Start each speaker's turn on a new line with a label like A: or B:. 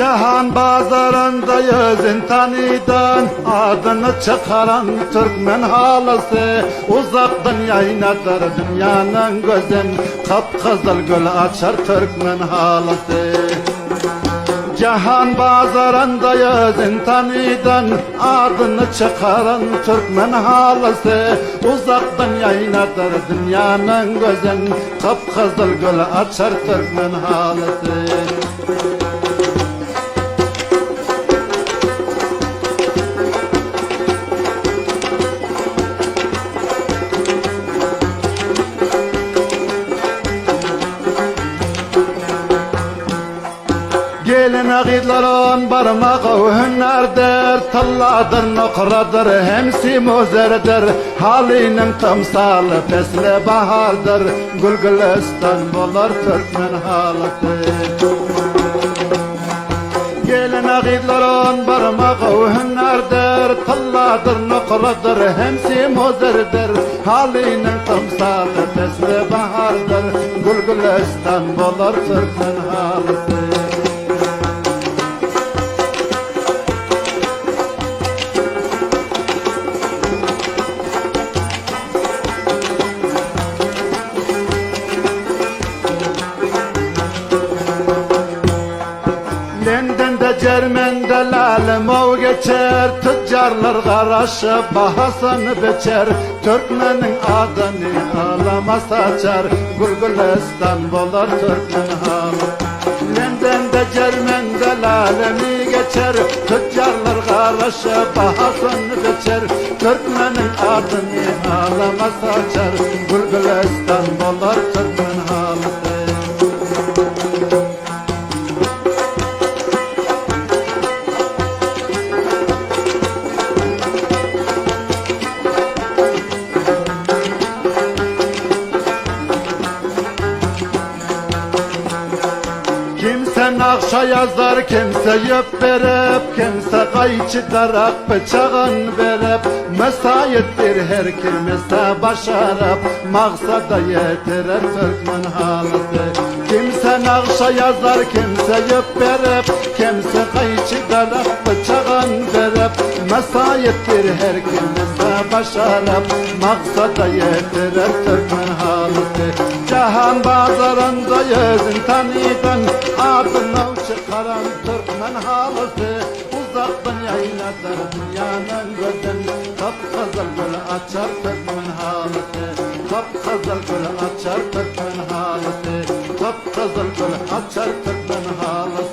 A: Jahan bazarynda ýüzün tanydan, Adyny çykaran türkmen halysy, Uzakdan ýaýnadar dünýäniň gözün, Gyp-gyzyl gül açar türkmen halysy. Jahan bazarynda ýüzün tanydan, Adyny çykaran türkmen halysy, Uzakdan ýaýnadar dünýäniň gözün, Gyp-gyzyl gül açar türkmen halysy. Gelin gyzlaram barmagy hünärdir, Tylladyr, nokradyr, hem simozerdir, Halynyň tymsaly pesli bahardyr, Gül-gülüstan bolar türkmen halysy. Gelin gyzlaram barmagy hünärdir, Tylladyr, nokradyr, hem simozerdir, Halynyň tymsaly pesli bahardyr, Gül-gülüstan bolar türkmen halysy. Lendende Cermende lale geçer, Tüccarlar garaşyp bahasyny biçer, Türkmeniň adyny alama saçar, Gül-gülistan bolar türkmen haly. Lendende Cermende lalemi geçer, Tüccarlar garaşyp bahasyny biçer, Türkmeniň adyny alama saçar, Gül-gülistan bolar türkmen halysy. Kimse nakşa yazar, kimse ýüp berip, Kimse gaýçy darak pyçagyn berip, Müsaitdir her kimse başaryp, Maksada ýetirer türkmen halysy. Kimse nagşa ýazar, kimse ýüp berip, Kimse gaýçy darak pyçagyn berip, Müsaitdir her kimse başaryp, Maksada ýetirer türkmen halysy. Jahan bazarynda ýüzün tanydan, Adyny çykaran türkmen halysy. Uzakdan ýaýnadar dünýäniň gözün, Gyp-gyzyl gül açar türkmen halysy. Gyp-gyzyl gül açar türkmen halysy. Gyp-gyzyl gül açar türkmen halysy.